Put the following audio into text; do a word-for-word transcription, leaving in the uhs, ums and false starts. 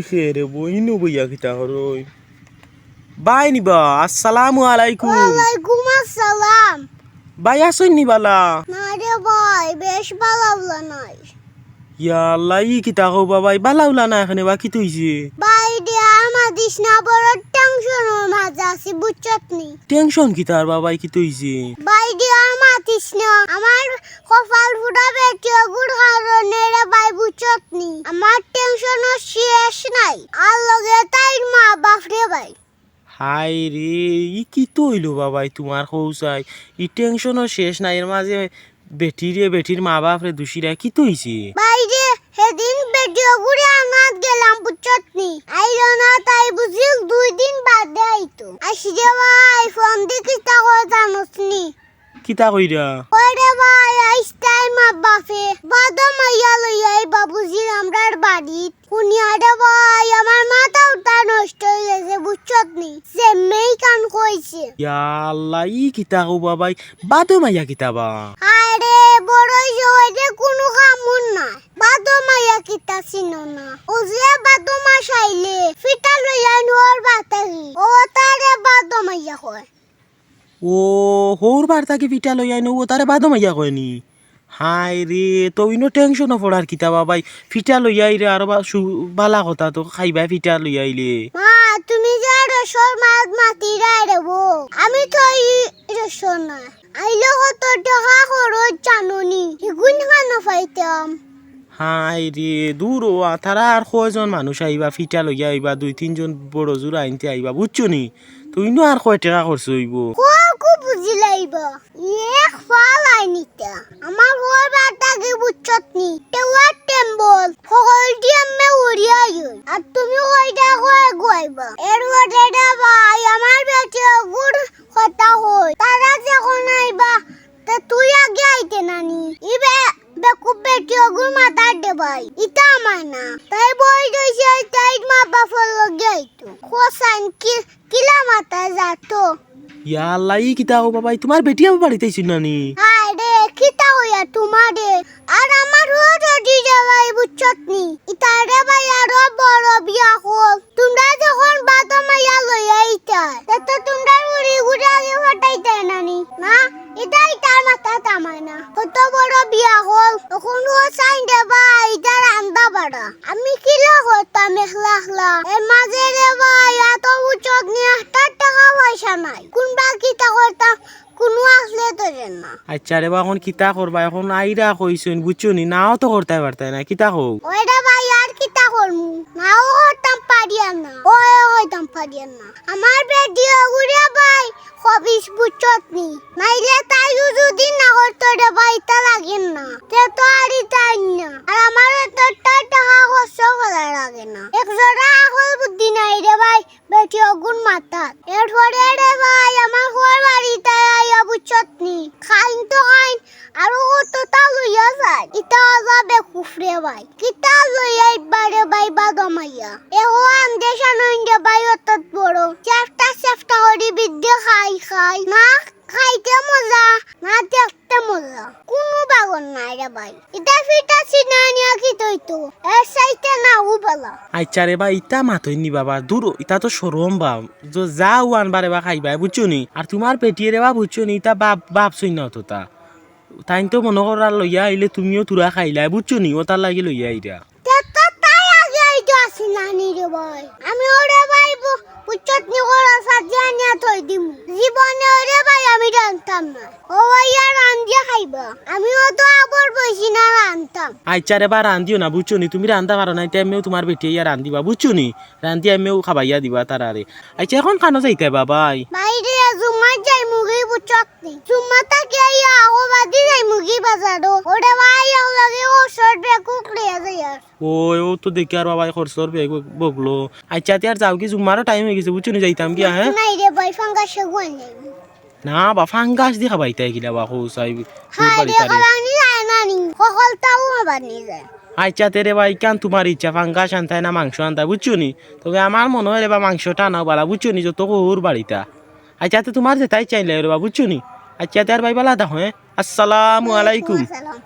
কে রে বইনু বইয়া কিতা করই? ভাই নি বা, আসসালামু আলাইকুম। ওয়ালাইকুম আসসালাম। ভাই আছইন নি বালা? না রে ভাই, বেশ বালা উলা নাই। ইয়া আল্লাহ, ই কিতা কও বা ভাই, বালা উলা না কেনে বা, কিতা অইছে? ভাই রে, আর মাতিস না, বড় টেনশনর মাঝে আছি, বুঝছত নি? টেনশন কিতার বা ভাই, কিতা অইছে? ভাই রে, আর মাতিস না, আমার কপাল ফুটা বেটি অগুর কারণে রে ভাই, বুঝছত নি? আমার টেনশনর শেষ নাই, আর লগে তাইর মা বাপ রে ভাই। হায় রে, ই কিতা অইলো বা ভাই তুমার কও চাই? ই টেনশনর শেষ নাই, এর মাঝে বেটি রে, বেটির মা বাপ রে দুষিরায়, কিতা অইছে? ভাই রে, হেদিন বেটি অগুরে আনাত গেলাম, বুঝছত নি? আইলো না, তাই বুঝিল দুই দিন বাদে আইতো। আইছি রে ভাই, ফোন দি কিতা কয় জানোস নি? কিতা কইরা? কয় রে ভাই, আইজ তাইর মা বাপে বাদো মাইয়া লইয়া আইবা বুঝিল আমরার বাড়িত। হুনিয়া রে ভাই, আমার মাথা উঠা নষ্ট অই গেছে, বুঝছত নি? যে মেয়ে কান কইছে। ইয়া আল্লাহ, ই কিতা কও বা ভাই, বাদো মাইয়া কিতা বা? আরে, বড় অইছে, অইলে কুনু কামর না। বাদো মাইয়া কিতা চিনো না? ও যে বাদো মাস আইলে, ফিটা লইয়া নোর বাতারি। ও তারে বাদো মাইয়া কয়। ও, হউর বার থাকি ফিটা লইয়া আইন, ও তারে বাদো মাইয়া কয় নি? হায় রে, তো ইনো টেনশনো পড়ার কিতা বা ভাই? ফিটা লইয়া আইরে আরো বা-, সু-, বালা কথা তো, খাইবায় ফিটা লইয়া আইলে। মা, তুমি যে রসর মাত মাতিরায় রে বো, আমি তো ই রসর না। আইলে কত টেকা খরচ জানো নি? হিগুন খানো পাইতাম। হায় রে, দুরো, তারা আর কয়জন মানুষ আইবা, ফিটা লইয়া আইবা, দুই তিনজন বড় জুর আনতে আইবা, বুঝছো নি? তুই নু আর কয় টেকা খরচ অইবো? কো, কো বুঝিলাইবা। এক ফাল আইনিতা। আমার ঘর বাটা কি বুঝছত নি? টেওয়ার টেম্বল, হকলটি আমি উড়িয়া যাই। আর তুমি কয়টা কয় গুয়াইবা? এর বদলে ভাই, আমার বেটি অগুর কথা কই। তারা যখন আইবা, তে তুই আগে আইতে নানি। ইবে বেকুব বেটি অগুর মাতার দে ভাই। ইতা আমার না। তাই বই রইছে, তাইর মা বাপর লগে আইতো। খোসান কি, কিলা মাতা যাতো? ইয়া আল্লাহ, ই কিতা কও বা ভাই? তুমার বেটি আবার বাড়িত আইছিল নানি? হায় রে, কিতা কইয়া তুমারে? আর আমার হো যদি রে ভাই, বুঝছত নি? ইতারে ভাই আরো বড় বিয়া কর। তুমরা যখন বাদো মাইয়া লইয়া আইতায়, তে তো তুমরার উড়ি ঘুরে আগে ফাটাইতায় নানি, না? ইতা ইতার মাথাত আমায় না। কত বড় বিয়া কর, অখন ও চাইন রে ভাই, ইতা রান্দা বাড়া। আমি কিলা করতাম একলা একলা? এর মাঝে রে ভাই, এত উচত নি, একটা টেকা পয়সা নাই। কুনবা কিতা করতাম, কুনু আসলে তো যেন না। আচ্ছা রে বা, অখন কিতা করবা? অখন আইরা কইছইন, বুঝছো নি? নাও তো করতায় পারতায় না, কিতা কও? ওই রে ভাই, আর কিতা করমু? নাও করতাম পারিয়ার না, ওই করতাম পারিয়ার না। আমার বেটি অগুরে ভাই, খবিস বুঝছত নি? নাইলে তাইও যদি না করতো রে ভাই, ইতা লাগের না। তে তো আর ইতা আইন না। আর আমার এতটা টেকা খরচ করা লাগে না। এক জোড়া আকল বুদ্ধি নাই রে ভাই। বেটি অগুর মাথাত। এরপরে রে ভাই, আমার হউর বাড়িত আইয়া বুঝছত নি? খাইন তো খাইন, আরো কততা লইয়া যায়। ইতা অলা বেকুফ রে ভাই। কিতা লইয়া আইবা রে ভাই বাদো মাইয়া? এগো আন্দেশা নইন রে ভাই অত বড়। চেষ্টা চেষ্টা করি বিদ্যে খাই খাই। না খাইতে মজা, না দেখতে মজা। কুনু বাগর নাই রে ভাই। ইতা ফিটা চিনা নিয়া কিতা অইতো? এর চাইতে না ও বালা। আচ্ছা রে ভাই, ইতা মাতইন নি বাবা, দুরো, ইতা তো শরম বা। য-, যা অউ আনবা রে বা খাইবায়, বুঝছো নি? আর তুমার বেটিয়ে রে বা, বুঝছো নি? ইতা বাপ, বাপ সইন না অততা। তাইন তো মনো কররা লইয়া আইলে তুমিও থুড়া খাইলায়, বুঝছো নি? অতার লাগি লইয়া আইরা। তে তো তাই আগে আইতো আছিল না নি রে ভাই। আমি ওরে ভাই বু-, বুঝছত নি, ওরা সাজিয়া নিয়া থই দিমু। জীবনে ওরে ভাই আমি রানতাম না। ও ভাই আর রান্দিয়া খাইবা। আমিও তো আবার বইছি না রানতাম। আচ্ছা রে বা, রান্দিও না, বুঝছো নি? তুমি রান্দা পারো না, ইতা এমনেও তুমার বেটিয়ে ইয়া রান্দিবা, বুঝছো নি? রান্দিয়া এমনেও খাবাইয়া দিবা তারারে। আচ্ছা, অখন কানো যাইতায় বা ভাই? বাইরে জুম্মাত যাইমুগি, বুঝছত নি? জুম্মা থাকি আইয়া আগো বাদি যাইমুগি বাজারো। ওরে ভাই, আগ লাগে ও শর্ট বেগ কুকড়িয়া যাই আর। ও, ও তো দেখি আর বাবায় খরচর বেগ বগলো। আচ্ছা, তে আর যাওগি, জুম্মারও টাইম অই গেছে, বুঝছো নি, যাইতাম গিয়া, হ্যাঁ? নাই রে ভাই, ফাঙ্গাস এগু আনি যাইমু। না বা, ফাঙ্গাস দি খাবাইতায় কিলা বা, কও চাই, হায় রে, বাড়িত আরে। খাবানি যায় না নি, হকলতাও খাবানি যায়। আচ্ছা, তে রে ভাই, কান তুমার ইচ্ছা, ফাঙ্গাস আনতায় না মাংস আনতায়, বুঝছো নি? তবে আমার মনো অয় রে বা, মাংসটা আনাও বালা, বুঝছো নি, যত কউর বাড়িতা। আচ্ছা, তে তুমার যেতা ইচ্ছা আইলে রে বা, বুঝছো নি? আচ্ছা, তে আর ভাই বালা থাকো, হ্যাঁ? আসসালামু আলাইকুম। ওয়ালাইকুম আসসালাম।